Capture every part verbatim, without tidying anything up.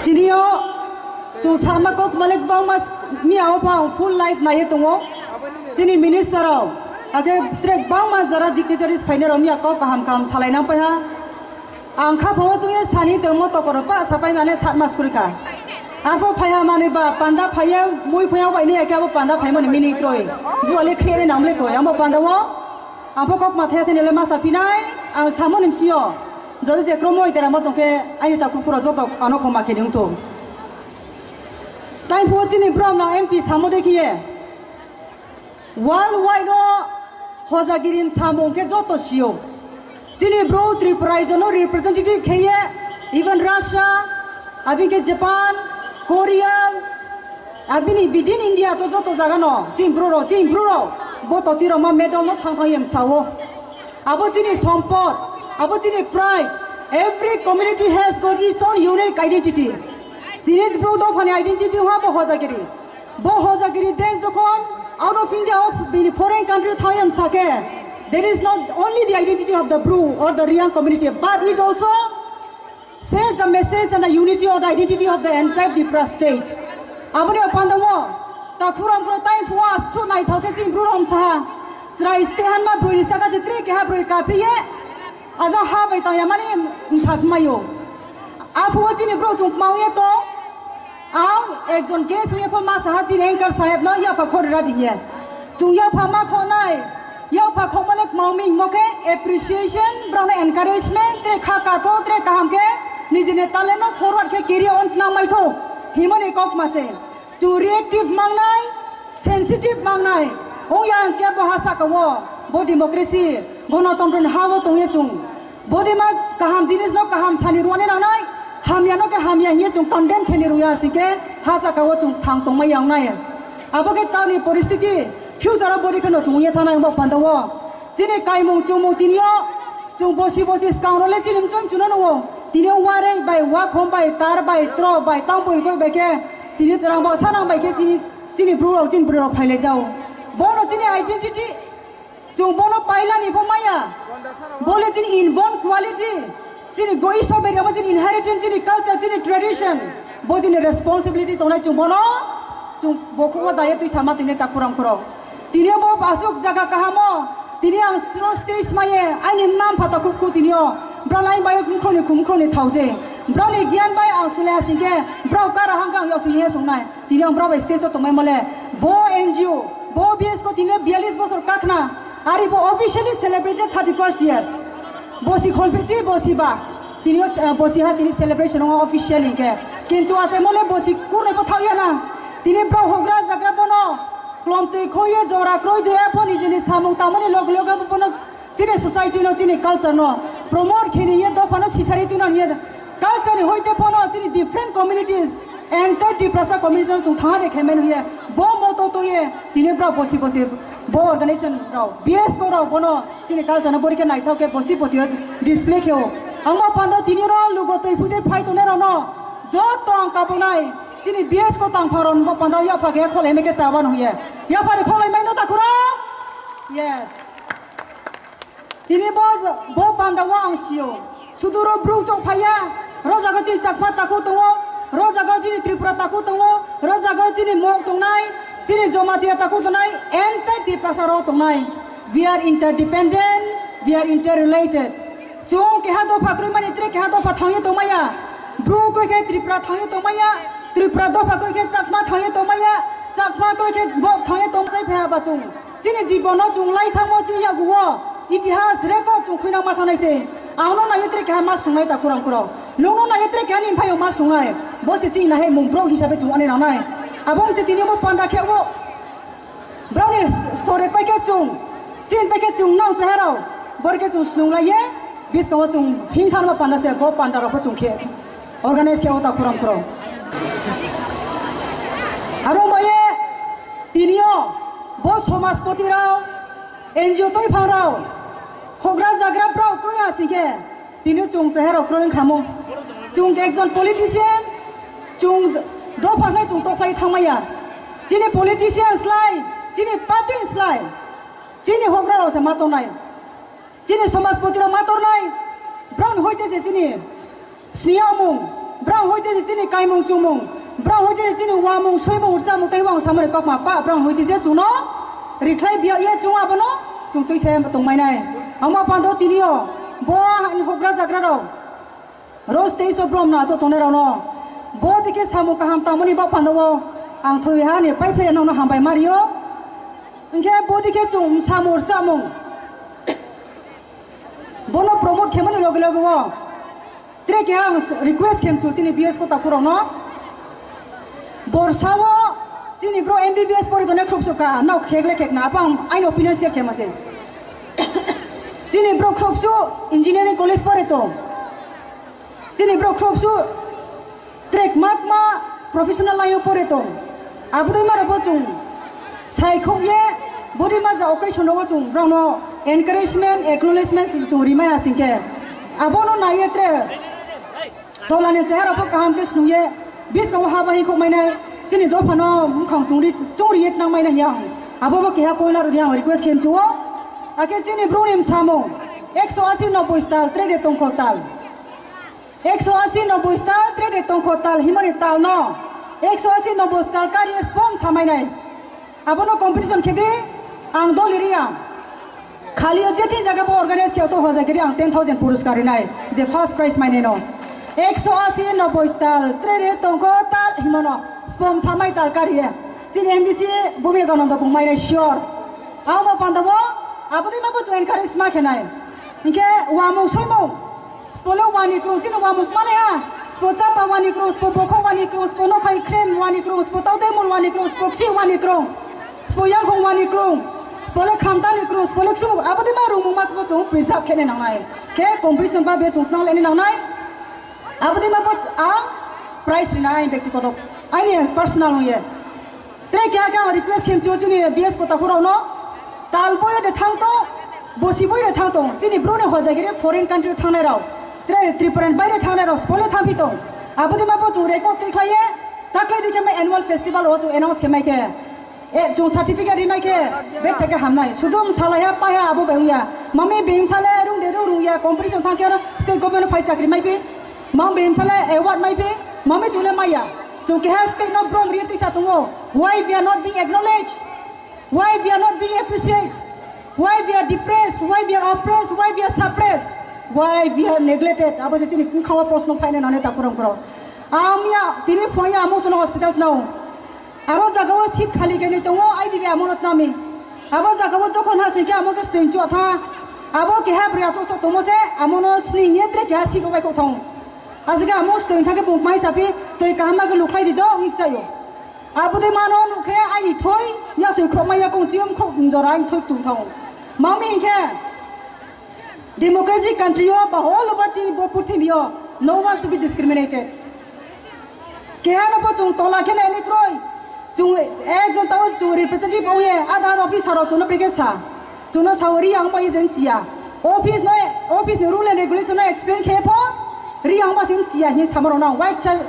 Chini o chwng sama kok malik bangma miya o pha full life naiye tongo. Chini minister rok, age trek bangma jara dignitaries phainai rok miya kok kaham kaham salai nang paiha. Ang kha phungo tungye sani tongmo tokoro pa sapai mane sat mas kuri kha. Arpho phaiha mani ba panda phaiye mui phaiya bai ni ake abo panda phaimani mini kroi. Juale khre re namle kroi. Amo panda o ang pho kok ma thaya thani le ma sapinai. Ang samo nim sio. Jori je kromo itera mo tongkhe aini takhuk pura joto ano khoma khini wngtong. Tai pho chini brom no M P samo dekhiye. World wide no hojagiri samung khe joto sio. Chini bro Tripura raijo no representative kheye, even Russia, abini khe Japan, Korea, abini within India to joto jaga no chini bro ro, chini bro ro, bo to tiro ma medal no thang thang yem sao. Abo chini sompod, abo chini pride. Every community has got its own unique identity. Tini bro dophani identity ha bo hojagiri. Bo hojagiri den jokhon out of India of bini foreign country thayam sake, there is not only the identity of the Bru or the Reang community, but it also sends the message and the unity or the identity of the entire Tripura state. Aboni panda o takhurang pro time phua su naithok khe chini bru rom saha. Chrai ste hanma broi ni saka je tre keha broi kapiye. Aja ha bai tang yamani msak mayo. Aphuo chini bro chung mawi to. Ang ekjon guest wi pho ma saha chini anchor saheb no yapha khori ra diye. Chung yapha ma khonai. Yapha khomale mawi mo khe appreciation, bro no encouragement, tre kha ka to, tre kaham khe nijini talent no forward khe career on na mai tho. Himani kok ma se. Chu reactive mangnai, sensitive mangnai. Ong ya hwnske bo ha saka o, bo democracy, gonotontro ni ha o tongye chung. Bo de ma kaham jinis no kaham sani rwani nangnai, hamya no khe hamya hiye chung condemn kheni rwya hwnsike ha saka o chung thang tongmai yangnai. Abo khe tamni poristiti, future o bori kheno chung ye thanai bo panda o. Chini kaimung chumung tini o chung bosi bosi swkang role chini mchung chuno nungo. Tini o wareng bai, wakhom bai, tar bai, tro bai, tang boi goi bai khe chini rang bo sanang bai khe chini, chini bru rok, chini bru rok phailai jao. Bono chini identity, chung bono pailani bo maya. Bole chini inborn quality, chini goi sobe ramo chini inheritance, chini culture, chini tradition, bo chini responsibility tongnai chung bono, chung bokhungo daye twi sama tini takurang kurok. Tini bo asuk jaga kahamo, tini ang sro stage maye, aini mam phata kuk ku tini o, bro lai bai khumkhoni khumkhoni thause, bro ni giyan bai ang sule asingke, bro kara hangka ang yosu ye songnai, tini ang bro bai stage o tongmai mole, bo N G O, bo B S ko tini biyalis bosor kakna, ari bo officially celebrated thirty first years, bosi kholpechi, bosi ba, tini o, eh, bosi ha tini celebration o officially ke, kintu ate mole bosi kurnai bo thak ya na, tini bro hogra jagra bono, Klomtwi khoye jora kroi de phone jini samung tamani log log bono chini society no chini culture no promote khini ye dophano sisari tuna ye culture ni hoite phone chini different communities and Tiprasa community no chung thangade khemen ye bo moto to ye tini bra bosi bosi bo organization rao B S ko rao bono chini culture no borike naithok ke bosi boti display kheo. Angma pando tini ro lugo twi phute phai tone rao no joto ang kabunai. Chini B S ko tangphang rok bo panda yapha khe kholai mai khe chaba nung ye. Yapha ni kholai mai no ta khura? Yes. Tini bo, bo panda o ang sio. Sudu ro bru chok phaya. Ro jaga chini Chakma taku tongo. Ro jaga chini Tripura taku tongo. Ro jaga chini Mok tongnai. Chini Jomatia taku tongnai. Entire Tiprasa ro tongnai. We are interdependent. We are interrelated. Chwng keha dopha kwrwi mani tre keha dopha thangwi tongmaya. Bru kwrwi khe Tripura thangwi tongmaya. Tripura dopha kwrwi khe Chakma thangwi tongmaya. Chakma kwrwi khe Bok thangwi tongmaya phaiya ba chwng. Chini jibono chwng lai thangmo chini yaguo. Itihas record chwng khuinang ma thangnai se. Ang no naiwi tre keha ma sungnai ta kurang kurang. Nung no naiwi tre keha ni phaiyo ma sungnai. Bo se chini nahai mung bro hisabe chwng ani nangnai. Abo se tini bo panda khe o. Broni story paikhe chwng, chin paikhe chwng nang cheharao, borke chwng snung laiye, biskango chwng hing tharma panda se, bo panda rokbo chwng khe organize khe o ta khurang khurang. Aro maye tinio bo somajpoti rao, N G O toi phang rao, hogra jagra brao kroi asingkhe, Tini chwng cheherok kroi wngkha mo. Chwng ekjon politician, chwng dopha khe chwng toklai thangmaya. Chini politician slai, chini party slai, chini hogra rok se ma tongnai. Chini somajpoti rok ma tongnai. Brown hoite se chini siyamung. Brang hoite se chini kaimung chumung, brang hoite se chini wamung, soimung, rwchapmung tei wang samani kokma pa, brang hoite se chwngno rikhlai biya ye chwng abono chwng twi se tongmai nai. Ama pando tini o bo ani hokra jagra rok. Ro stage o brom na achuk tongnai rok no. Bo dikhe samung kaham tangmani bak pando o ang thwi ha ni pai phai nokno hambai ma rio. Hinkhe bo dikhe chwng samung rwchapmung. Bono promote khaimani loge loge o. Tre keha ang request khem chu chini B S ko takhurok no. Borsa o chini bro M B B S pori tongnai khrup sukha, nok khekle khekna, apa ang aini opinion share khe ma se. Chini bro khrup su engineering college pori tong. Chini bro khrup su track mak ma professional line o pori tong. Abudai ma rok bo chung sai khok ye, budi ma ja occasion rogo chung brok no encouragement, acknowledgement chung rimai asing khe. Abono nai ye tre. Tolani chehara pho kaham khe snungye, biskango ha bahai khokmainai, chini dophano bwkhang chungri, chungri yet nangmaina hiya ang. Abo bo keha poila rwdi ang request khem chuo. Akhe chini bruni msamo, ekso asi noboi stal, trede tongkho tal. Ekso asi noboi stal, trede tongkho tal, himani tal no. Ekso asi noboi stal kari spom samainai. Abono competition khe di, ang dol riya. Khali o je tin jaga bo organize khe to hoja giri ang ten thousand puruskar rinai, je first prize mainai no. Ekso asi noboi tal, trere tongko tal himano, spom samai tal kariye. Chini M D C Bhumi Gananda bung mainai sure. Amo panda bo, aboni ma bo chu encourage ma khenai. Hinkhe wamung soimung. Spo le wani krung, chini wamung mane ha. Spo chapa wani krung, spo bokho wani krung, spo nokhai khrem wani krung, spo taudai mul wani krung, spo ksi wani krung, spo yakhung wani krung, spo le khamtani krung, spo le ksumuk. Abodi ma rungmung ma spo chung preserve khene nangnai. Khe competition ba be chung tnang leni nangnai. Abodi ma bo ang prize rina ai bekti kotok. Aini personal nung ye. Tre kya kya request khem chu chini B S ko takhurok no. Tal boyo de thang to, bosi boyo de thang to. Chini bro ne hojagire foreign country thangnai rok. Tre Tripura ni baire thangnai rok, spole thangpi to. Abodi ma bo chu record twi khlaiye, taklai di khe ma annual festival o chu announce khe mai khe. E, chung certificate ri mai khe, bek theke hamnai. Sudum salaiha paiha abo bai wngya. Mami beim sale rung de rung rung ya, competition thang khe aro state government phai chakri mai pi. Mam beim sale award mai pi. Mami chule maya. Chung keha state no brom ri tisa tongo. Why we are not being acknowledged? Why we are not being appreciated? Why we are depressed? Why we are oppressed? Why we are suppressed? Why we are neglected? Abo se chini khao proshno phaina nane takurang kro. Amya tini phoya amo sono hospital no. Aro jaga o seat khali kene tongo, I D B amo no tnami. Abo jaga o jokhon ha singke amo ke sting chua tha. Abo keha bria chok chok tomo se amo no sning ye tre keha seat o bai kok thong. Asike amo sting thake bung mai sapi toi kaham ma ke lukhai di do ngi chayo. Abode mano nukhe aini thoi, yasoi khokma yakung chiyum khok jora aini thoi tung thong. Mami hinkhe democratic country o ba all over the bo purthimbi o, no one should be discriminated. Keha no bo chung tola kheno eni kroi. Chung ekjon tao chung representative ongye, ada ada officer rok chungno brikhe sa. Chungno sao ri ang bai jen chia. Office no, office ni rule and regulation no explain khe pho, ri ang ba sim chia hin samaro na white cha.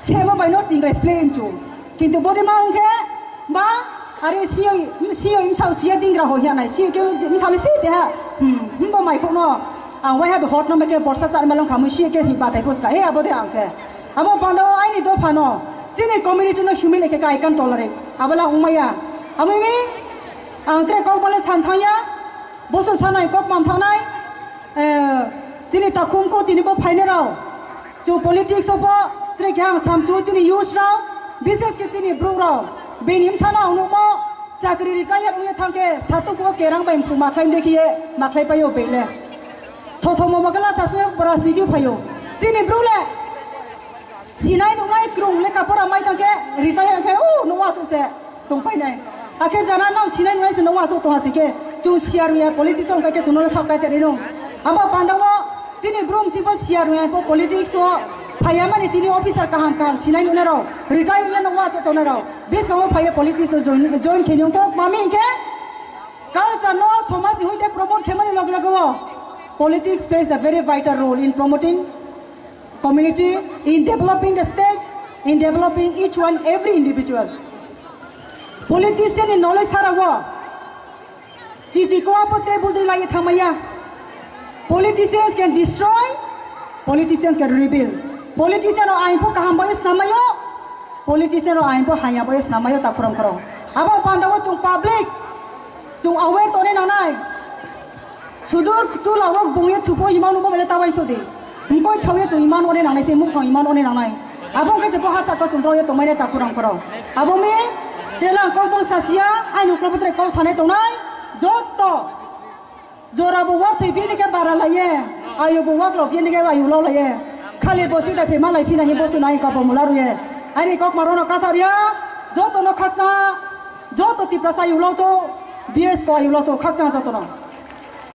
Sebo bai no tingra explain chu. Kintu body ma ungkhe ba are siyo siyo imsao siya dingra ho hiya nai siyo ke imsao ni si te ha. Hmm, himbo mai khokno. Ang wai ha be hot no meke borsa char malong khamu siyo ke hi batai bos ka. He abo de ang khe. Abo panda o aini dopha no. Chini community no humiliate khe kai kan tolerate. Abala ungmaya. Amo mi ang tre kok bale san thangya. Boso sanai kok man thanai. Eh, chini takhum ko tini bo phainai rao. Chu politics o bo tre khe ang samchu chini youth rao, bises khe chini bru rao. Bini msana ang nukmo chakri retire wngya thangkhe satuk o kerang bai mphung makhlai dekhiye makhlai paio bele. Thothomo magala tasu rajniti phaio. Chini bru le sinai nungnai krung lekha pora mai thangkhe retire khe u nuwa chukse. Tongpainai. Akhe jana nang sinai nunai se nung achuk tongha sikhe, chung siya ruya politics wng khe chungno sak kai teri nung. Abo pandao chini brum sibo siya ruya po politics o phaya mani tini officer kaham kaham sinai nunai rok, retire nunai rok, achuk tongnai rok. Biskango phaya politics o join, join khe nung thok mami hinkhe culture no somaj ni hoite promote khe mani log logo. Politics plays a very vital role in promoting community, in developing the state, in developing each one, every individual. Politician ni knowledge sara wo. Chichi ko apo table de lai thamaya. Politicians can destroy, politicians can rebuild. Politician rok aing pho kaham bai snamaio, politician rok aing pho hanya bai snamaio takhurang khoro. Abo panda o chung public, chung aware tone nangnai. Sudur tu lawok bungye chupo iman ubo bele tawai sodi. Mkoi phawye chung iman one nangnai se, muk phang iman one nangnai. Abo khe se bo hasa ko chung doye tongmai ne takhurang khoro. Abo mi telang kong kong sasia, aini uklo botre kong sanai tongnai. Jotto. Jora bo wak thwi bini khe bara laiye, ayu bo wak rok bini khe ayu lo laiye. Khali bo sida phe malai phina hi bo sunai kabo mula ruye. Ani kok marono kathar ya, joto no khakcha, joto Tiprasa ayu lo to, B S ko ayu lo to, khakcha joto no.